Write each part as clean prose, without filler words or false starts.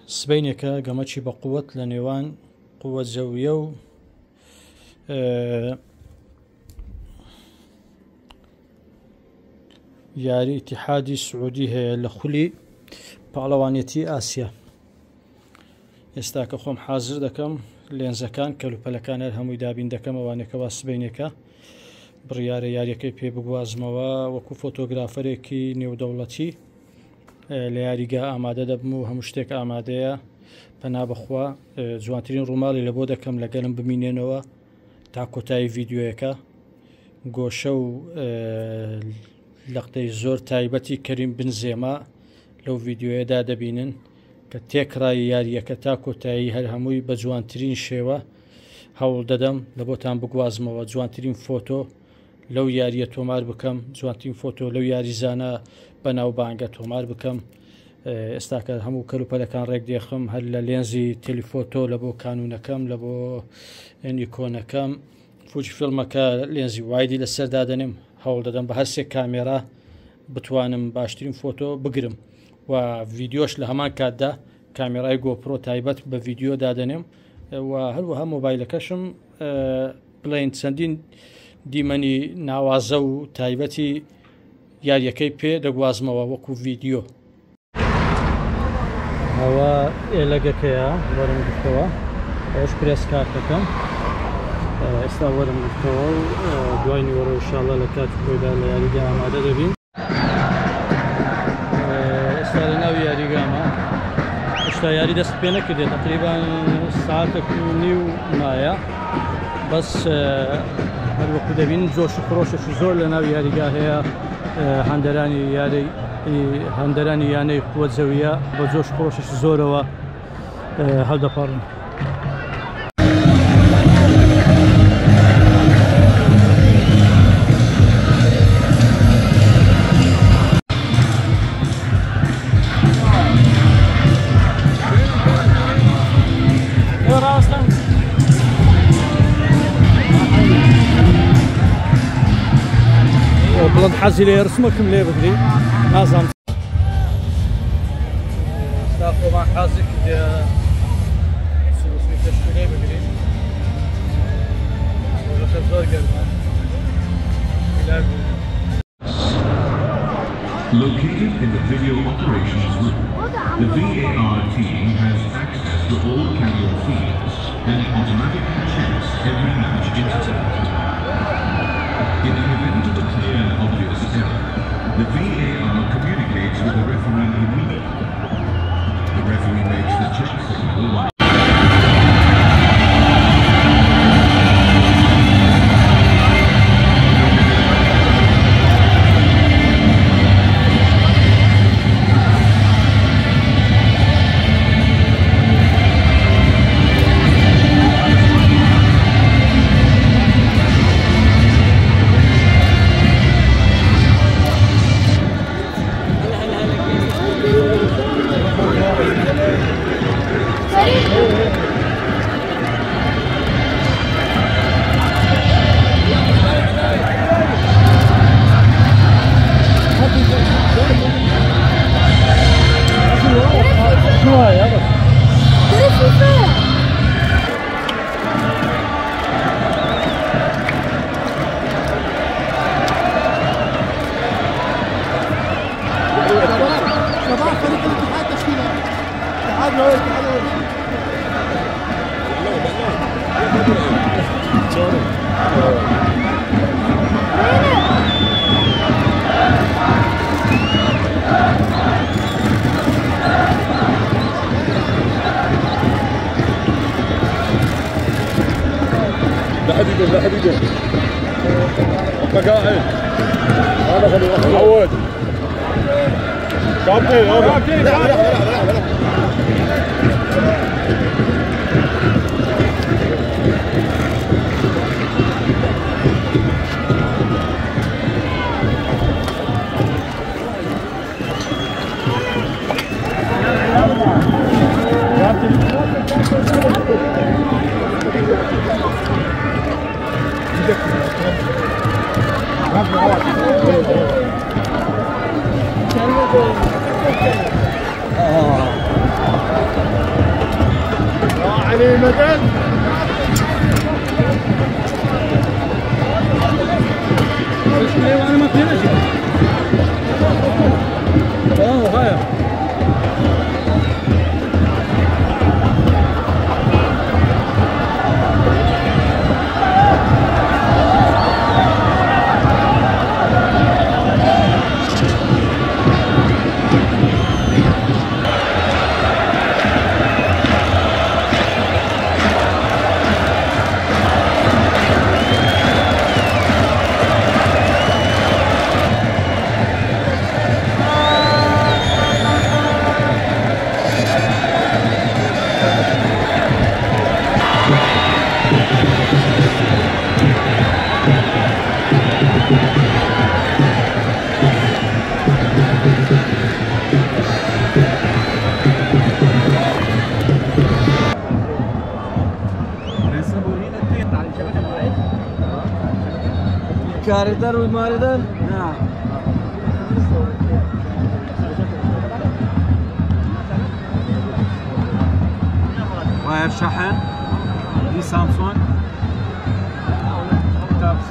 سبەینێکە گەمەکی بە قووەت لە نێوان قووە جەویە و یاری ئیتیحادی سعودی هەیە لە خولی پاڵەوانێتی ئاسیا. ئێستا کە خۆم حازر دەکەم لێنزەکان کەلوپەلەکان هەر هەمووی دابین دەکەم ئەوانێکەوە سبەینێکە بڕیارە یاریەکەی پێ بگوازمەوە وەکو فۆتۆگرافەرێکی نێودەوڵەتی لە یاریگا ئامادە دەبم و هەموو شتێک ئامادەیە پەنا بەخوا جوانترین ڕووماڵی لە بۆ دەکەم لەگەلم بمینێنەوە تا کۆتایی ڤیدیۆیەکە گۆشە و لەقتەی زۆر تایبەتی کەریم بنزێما لەو ڤیدیۆیەدا دەبینن کە تێکڕای یارییەکە تا کۆتایی هەر هەمووی بە جوانترین شێوە هەوڵ دەدەم لە بۆتان بگوازمەوە جوانترین فۆتۆ لەو یارییە تۆمار بکەم جوانترین فۆتۆ لەو یاریزانە بەناوبانگە تۆمار بکەم ئێستاکە هەموو کەلوپەلەکان ڕێک دێخم هەر لە لێنزی telephoto لە بۆ کانوونەکەم لە بۆ نیکۆنەکەم فوجی فیلمەکە لێنزی wide ی لەسەر دادەنێم هەوڵ دەدەم بە هەرسێک کامێرا بتوانم باشترین فۆتۆ بگرم و ڤیددیۆش لە هەمان کاتدا کامێرای گۆپرۆ تایبەت بە ڤیددیۆ دادەنێم و هەروەها مۆبایلەکەشم بڵێن چەندین دیمەنی ناوازە و تایبەتی یاریەکەی پێ دەگوازمەوە وەکو ڤیددیۆ. ئەوە ئێلەگەکەیە وەرم گرتەوە ئەوش press کارتەکەم ئێستا وەرم گرتەوە و دوای نیوەڕۆ ئینشاڵڵا لە کاتی خۆیدا لە یاریگا ئامادە دەبین. ئێستا لە ناو یاریگامە هێشتا یاری دەست پێ نەکردێت تقریبان ساعتێک و نیو مایە بەس هەروەکو دەبین جۆش و خرۆشێکی زۆر لە ناو یاریگا هەیە هەندەرانی یاری هەندەرانی یانەی قوە جەویە بە جۆش خرۆشێکی زۆرەوە هەڵدەپەڕن. بڵند حەزی لێ ڕسمەکم لێ بگری نازانم ئێستا خۆمان حازر کردێ سروسمی تەشکیلەی بگرین ڕۆژەکە زۆر گەرمە هیلاک بووین. Located in the video operations room, the VAR team has access to all camera feeds and automatically checks every match incident. In the event of a clear and obvious error, the VAR communicates with the referee immediately. The referee makes the check signal while شباب فريق الاتحاد تشكيله اتحاد هو الاتحاد اول لا حد يقوم لا حد يقوم ابقى قاعد هذا خليه عود كابتن كابتن لا لا لا لا كريم. انا ما فينا شيء. هاي كاردر وماردر. نعم. wire شحن دي سامسونج type C.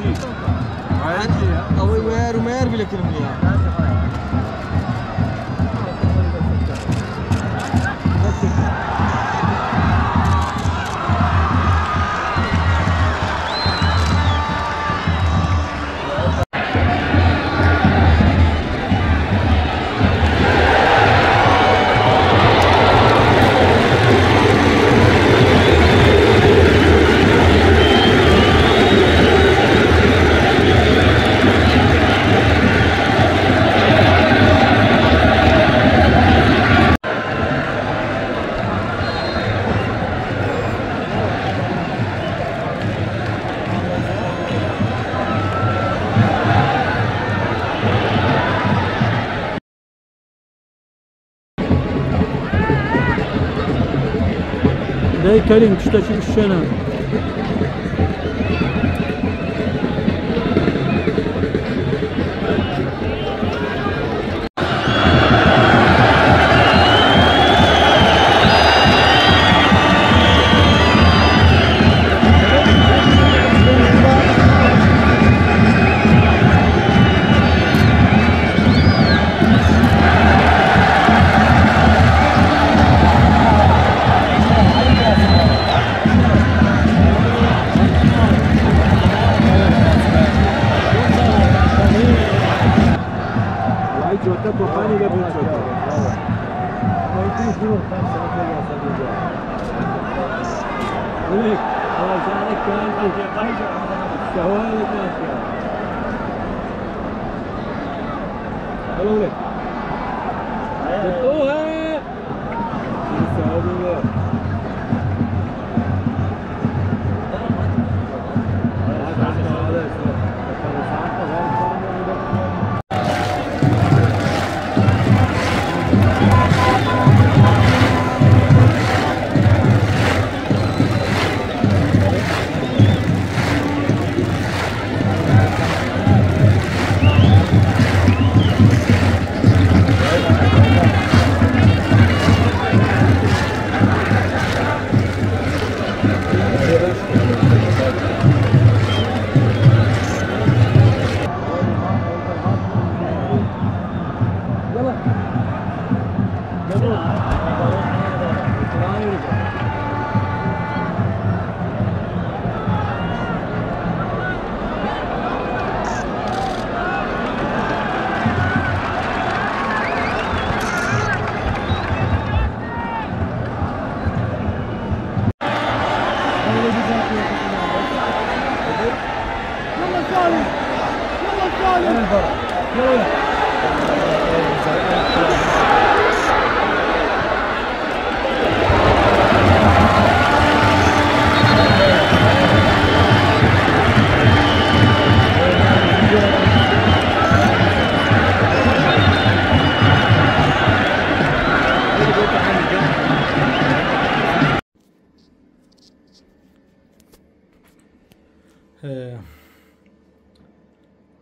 او wire وماير بلا كلمة. داي كريم تشتكي بالشنب.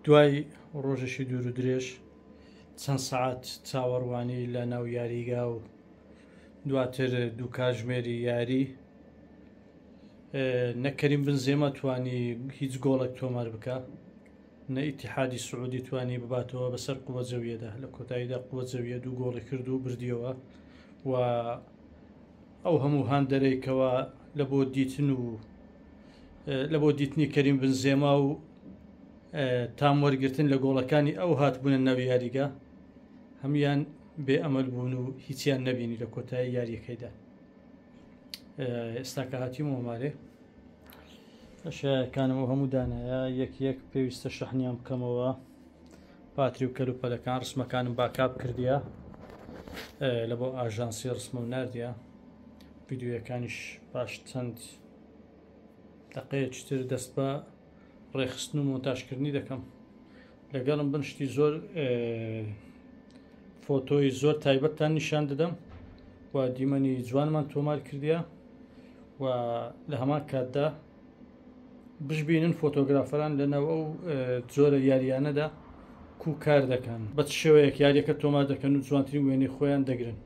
دوای ڕۆژێکی دوور و درێژ چەند سەعات چاوەڕوانی لە ناو یاریگا و دواتر دوو کاتژمێری یاری. نە کەریم بنزێما توانی هیچ گۆڵێک تۆمار بکە، نە ئیتیحادی سعودی توانی بباتەوە بەسەر قوە جەویەدا. لە کۆتاییدا قوە جەویە دوو گۆڵی کرد و بردیەوە و ئەو هەموو هاندەرەی کەوا لە بۆ دیتن و لە بۆ دیتنی کەریم بنزێما و تام وەرگرتن لە گۆڵەکانی ئەو هاتبوونە ناو یاریگا، هەموویان بێ ئەمەل بوون و هیچیان نەبینی لە کۆتایی یاریەکەیدا. ئێستا کە هاتیمەوە مارێ ئەشیاکانم و هەموو دانایە یەک یەک پێویستە شەحنیان بکەمەوە، پاتری و کەلوپەلەکان ڕسمەکانم backup کردیە لە بۆ ئاژانسی ڕسمە و ناردیە. ڤیدیۆیەکانیش پاش چەند دقەیەکی تر دەست بە ڕێخستن و مۆنتاژکردنی دەکەم. لەگەڵم بن، شتی زۆر فۆتۆی زۆر تایبەتتان نیشان دەدەم و دیمەنی جوانمان تۆمار کردیە و لە هەمان کاتدا بشبینن فۆتۆگرافەران لەناو ئەو جۆرە یاریانەدا کو کار دەکەن، بە چ شێوەیەک یاریەکە تۆمار دەکەن و جوانترین وێنەی خۆیان دەگرن.